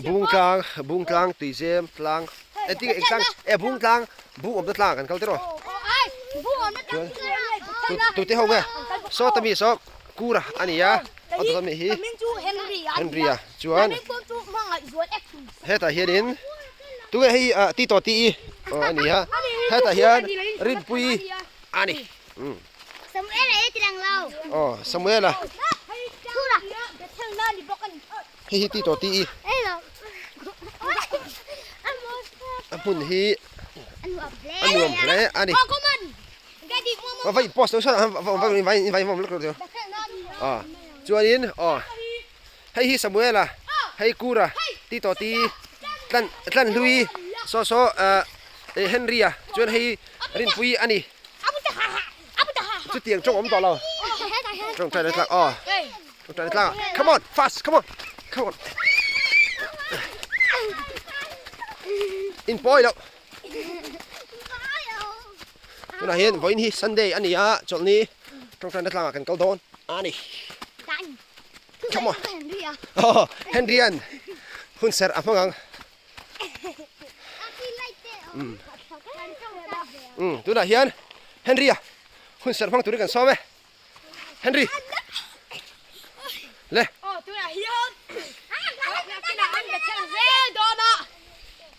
Bungtlang Bungtlang Tuizem tlang e tinge eng tlang e Bungtlang Bung awmna tlang kan kal tiraw chuan tute ho nge saw ta mi saw Kura a ni a a dawt ami hi Henry a chuan hetah hianin tunge hei ah ti tawh tih i aw a ni a hetah hian Rinpuii a ni. Samuel a e ti lang lo. Aw Samuel a. Hei hi ti tawh ti i. A hmun hi a nuam hle a ni. Va in post lo sawn va va va in va in lawk lo. Aw chuanin aw hei hi Samuel a hei Kura ti tawh ti tlan tlan hlui saw saw Henry a chuan hei Rinpuii a ni. Chutiang tawng awm tawh lo. Tawngtai na tlak aw. Tawngtai na tlak. Come on, fast, come on. Come on. In pawi lo. Tunah hian vawiin hi Sunday a ni a, chawlhni tawngtai na tlangah kan kal dawn a ni. Come on. Oh, Henry an hun serh a hmang ang. Um tunah hian Henry a hun serh hmang turin kan sawm e Henry le aw tunah hian kinah an be thel zel dawn a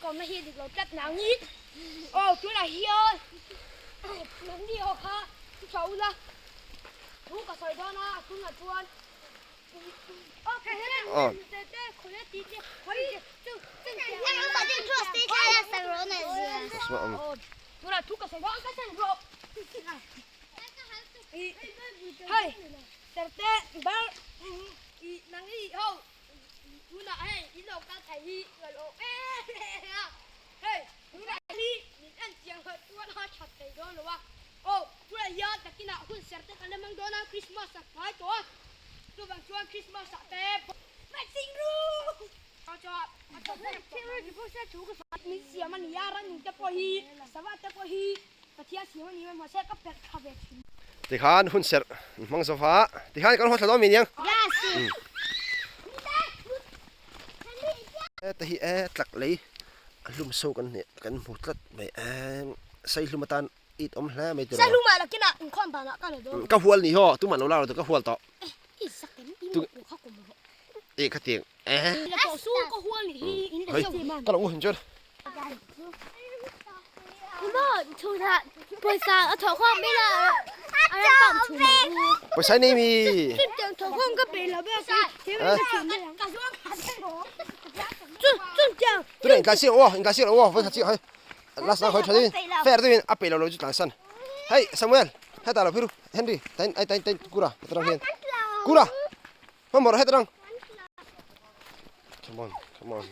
kawmna hi dik lo tlat nang ni aw tunah hian nangni ho kha thu tha ula thu ka sawi dawn a tunah chuan Chuvang chuan Christmas ah te min siam a ni a, rannung te pawh hi, sava te pawh hi Pathian siam a ni mai mahse ka perh tha ve thin. Tikhan hun serh an hmang zo va, tikhan kan haw thla dawn mi aniang. Heta hi e tlak lei a hlum so kan hne kan hmu tlat mai e saihlum atan it awm hle mai tiraw. Saihlum ah lakinah inkhawm danah ka la dawn. Ka hual ni haw tumah lo la lo ka hual tawh. E kha tiang e. Hei ka lo ngu hin chuan. Pawisa nei mi. Tuna in tlan siak aw in tlan siak lo aw vawi khat chiah hei last na khawi tha deuhin fair deuhin a peih lo lo chu tlan san hei Samuel hetah lo phei ru. Henry, tain ai tain tain kura hetarang hian. Kura. Hmamawr hetarang. Come on, come on.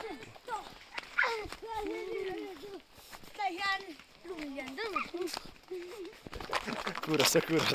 Kura sa kura.